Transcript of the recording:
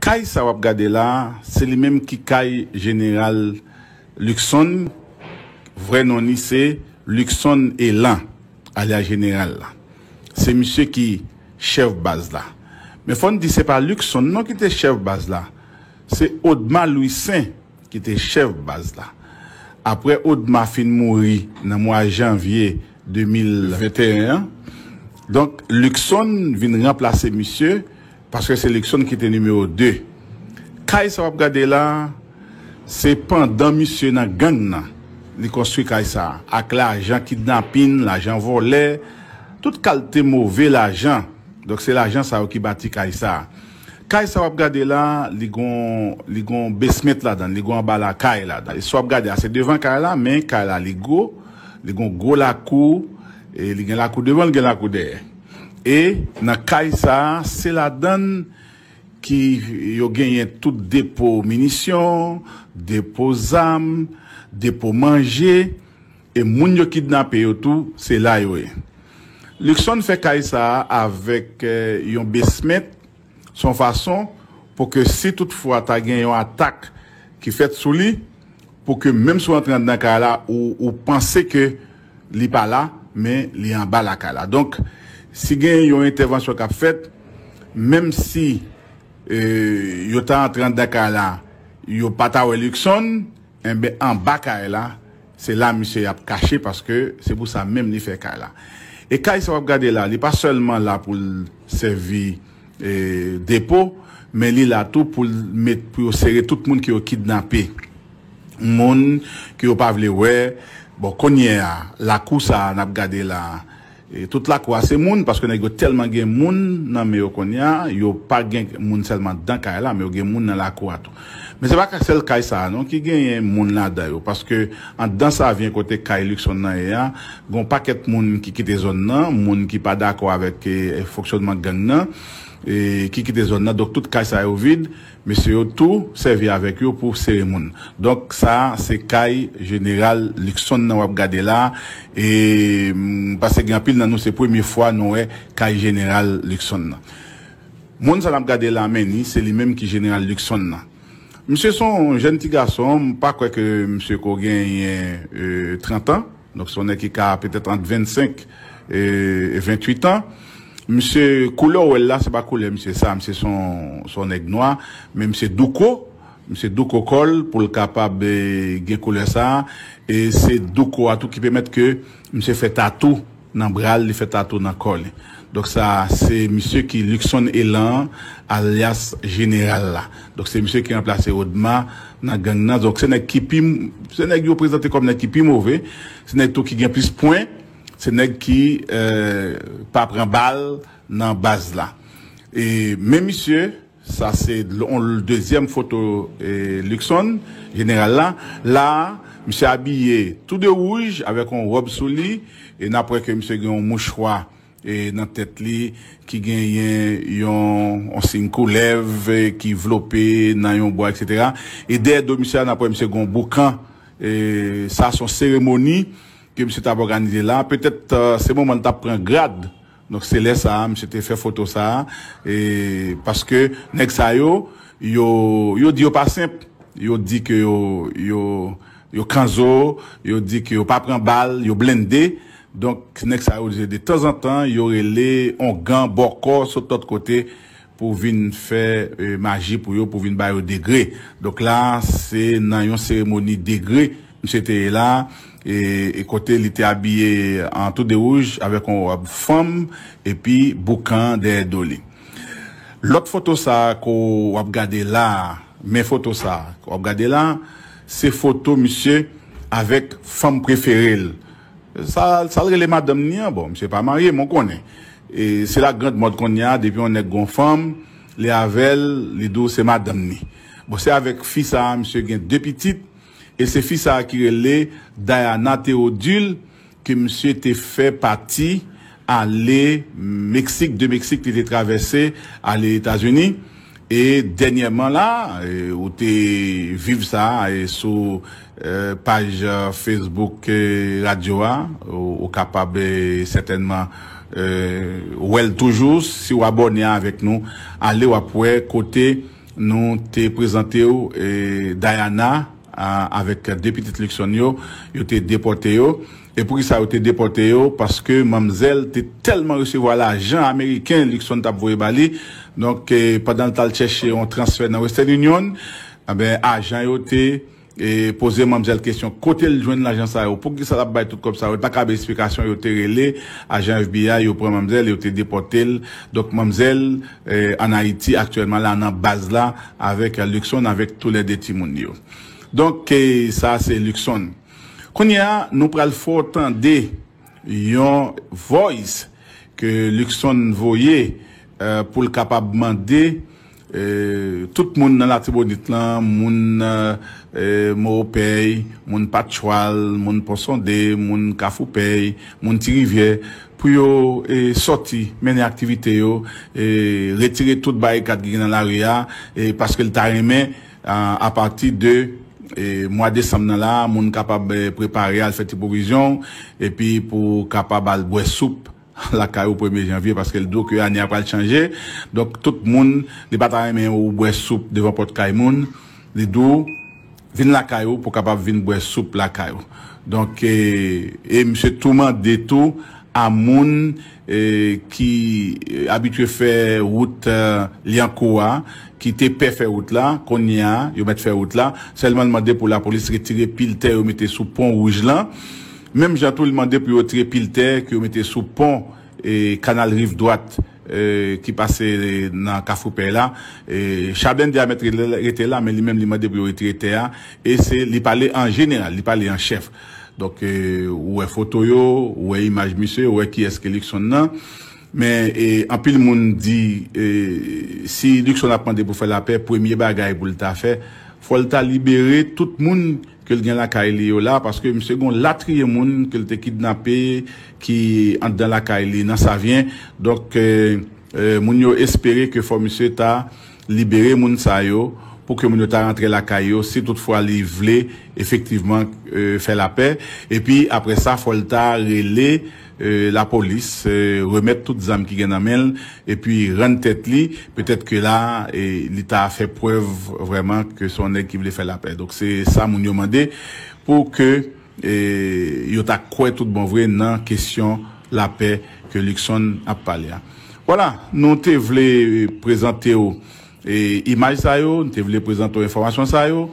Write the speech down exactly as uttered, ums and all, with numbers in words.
Kay sa w ap gade la, se li menm ki kay Jeneral Luckson. Vrè non li se Luckson Elan, alyas Jeneral la. Se misye ki chèf baz la. Men fò n di se pa Luckson non ki te chèf baz la. Se Odma Louissaint ki te chèf baz la. Apre Odma fin mouri nan mwa janvye de mil venteyen an, donk Luckson vin ranplase misye, paske se Luckson ki te nimewo de. Kay sa w ap gade la, se pandan misye nan gang nan, li konstwi kay sa a, ak lajan kidnapin, lajan vòlè, tout kalte move lajan. Donk se lajan sa yo ki bati kay sa a. Kay sa w ap gade la, li gon, li gon basement ladan, li gon anba lakay ladan. E sa w ap gade a, se devan kay la, men kay la li gwo, li gon gwo lakou, e li gen lakou devan, li gen lakou dèyè. E nan kay sa a, se ladan ki yo genyen tout depo minisyon, depo zam, depo manje, e moun yo kidnape yo tou, se la yo ye. Luckson fè kay sa a avèk eh, yon basement, se yon fason pou ke si toutfwa ta gen yon atak ki fèt sou li, pou ke menm si w antre anndan kay la, ou, ou panse ke li pa la, men li anba lakay la. Donk, si gen yon entèvansyon k ap fèt, menm si eh, yo ta antre anndan kay la, yo pa ta wè Luckson, enben anba kay la, se la misye y ap kache paske se pou sa menm li fè kay la. E kay sa w ap gade la, li pa sèlman la pou l sèvi eh, depo, men li la tou pou l met pou yo sere tout moun ke yo kidnape. Moun ke yo pa vle wè. Bon, kounye a, lakou sa a n ap gade la, e tout lakou a se moun, paske nèg yo tèlman gen moun nan men yo kounye a, yo pa gen moun sèlman dan kay la, men yo gen moun nan lakou a tou. Men se pa ka sèl kay sa a non ki genyen moun ladan yo, paske anndan sa vyen kote kay Luckson nan ye a, gen yon pakèt moun ki kite zòn nan, moun ki pa dakò avèk eh, fonksyònman gang nan, e ki kite zòn nan. Donk tout kay sa yo vid, mesye yo tou sèvi avèk yo pou sere moun. Donk sa se kay Jeneral Luckson nan w ap gade la, e m panse gen anpil nan nou se premye fwa nou wè kay Jeneral Luckson nan. Moun sa n ap gade la men ni, se li menm ki Jeneral Luckson nan. Misye se yon jèn ti gason, m pa kwè ke misye ko genyen eh, trant an. Donk se yon nèg ki ka petèt ant vennsenk e venntuit an. Misye, koulè w wè l la, se pa koulè misye sa, misye se yon, se yon nèg nwa, men misye douko, misye douko kò l pou l kapab eh, gen koulè sa a, e se douko a tou ki pèmèt ke misye fè tatou nan bra l, li fè tatou nan kò li. Donk sa, se misye ki Luckson Elan, alyas Jeneral la. Donk se misye ki ranplase Odma nan gang nan. Donk se nèg ki pi, se nèg yo prezante kòm nèg ki pi move, se nèg tou ki gen plis pwen, se nèg ki eh, pa pran bal nan baz la. E men misye, sa se yon dezyèm foto eh, Luckson, Jeneral la. La, misye abiye tou de wouj avèk yon wòb sou li, e n ap wè ke misye gen yon mouchwa eh, nan tèt li ki genyen yon, yon siy koulèv eh, ki vlope nan yon bwa, etsetera. E dèyè do misye a, n ap wè misye gen yon boukan. E sa se yon seremoni ke misye t ap òganize la. Petèt eh, se moman l t ap pran grad. Donk se lè sa a, misye te fè foto sa a. E paske nèg sa yo, yo, yo di yo pa senp. Yo di ke yo, yo, yo kanzo, yo di ke yo pa pran bal, yo blende. Donk nèg sa yo, de tanzantan, yo rele ongan, bòkò, sot lòt kote pou vin fè eh, maji pou yo, pou vin ba yo degre. Donk la, se nan yon seremoni degre misye te ye la, e, e kote li te abiye an tou de wouj avèk yon wòb fanm, epi boukan dèyè do li. Lòt foto sa a ke w ap gade la, men foto sa a ke w ap gade la, se foto misye avèk fanm prefere l. Sa, sa l rele madanm ni an, bon, misye pa marye, men w konnen. E se la grand mòd kounye a, depi yon nèg gon fanm, li avè l, li di w se madanm ni. Bon, se avèk fi sa a, misye gen de pitit, e se fi sa a ki rele Diana Théodule, ke misye te fè pati ale Meksik, de Meksik, li te travèse ale Etazini. E dènyèman la, e, ou te viv sa e, sou e, paj e, Facebook e, radyo a, ou, ou kapab e, sètènman e, wè l toujou. Si w abòne avèk nou, ale w ap wè kote Nou te prezante w, e, Diana, a, avèk de pitit Luckson yo, yo te depòte yo. E poukisa yo te depòte yo? Paske manmzèl te tèlman resevwa lajan ameriken Luckson t ap voye ba li. Donk, e, pandan l t al chèche yon transfè nan Western Union, enben, ajan yo te, e, poze manmzèl kesyon, kote l jwenn lajan sa yo? Poukisa l ap bay tout kòb sa yo? Li pa ka bay eksplikasyon, yo te rele ajan F B I, yo pran manmzèl, yo te depòte l. Donk, manmzèl, e, ann Ayiti aktyèlman la, nan baz la, avèk Luckson, avèk toulède timoun yo. Donk, e, sa se Luckson. Kounye a, nou pral fè w tande yon voice ke Luckson voye, e, pou l kapab mande, e, tout moun nan Latibonit lan, moun, e, Moropèy, moun Patchwal, moun Ponsonde, moun Kafoupèy, moun Ti Rivyè, pou yo, e, sòti, mennen aktivite yo, e, retire tout barikad ki gen nan lari a, e, paske l ta renmen, a, apati de, e, mwa desanm nan la, moun kapab, e, prepare al fè ti pwovizyon, epi pou kapab al bwè soup lakay ou premye janvye, paske l di w ke ane a pral chanje. Donk, tout moun, li pa ta renmen ou bwè soup devan pòt kay moun. Li di w, vin lakay ou pou kapab vin bwè soup lakay ou. Donk, e, e misye tou mande tou a moun, e, ki, e, abitye fè wout, e, Lyankou a, ki te pè fè wout la, kounye a, yo mèt fè wout la. Sèlman l mande pou lapolis retire pil tè yo mete sou pon wouj lan. Menm jan tou, li mande pou yo retire pil tè ke yo mete sou pon, e, kanal Riv Dwat, e, ki pase nan Kafou Pèy la. E, Chabèn Dyamèt rele-, rete la, men li menm li mande pou yo retire tè a. E se, li pale an jeneral, li pale an chèf. Donk, e, ou wè foto yo, ou wè imaj misye, ou wè kiyès ke Luckson nan. Men, e, anpil moun di, e, si Luckson ap mande pou fè lapè, premye bagay pou l ta fè, fò l ta libere tout moun ke l gen lakay li yo la, paske misye gon latriye moun ke l te kidnape, ki anndan lakay li nan Savyen. Donk, e, e, moun yo espere ke fò misye ta libere moun sa yo, pou ke moun yo ta rantre lakay yo, si toutfwa li vle efektivman, e, fè lapè. Epi, apre sa, fò l ta rele, e, lapolis, e, remèt tout zam ki gen nan men l, epi rann tèt li, petèt ke la, e, li ta fè prèv vrèman ke se yon nèg ki vle fè lapè. Donk, se sa moun yo mande pou ke, e, yo ta kwè tout bon vre nan kesyon lapè ke Luckson ap pale a. Vwala, nou te vle prezante w, e, imaj sa yo, nou te vle prezante w enfòmasyon sa yo.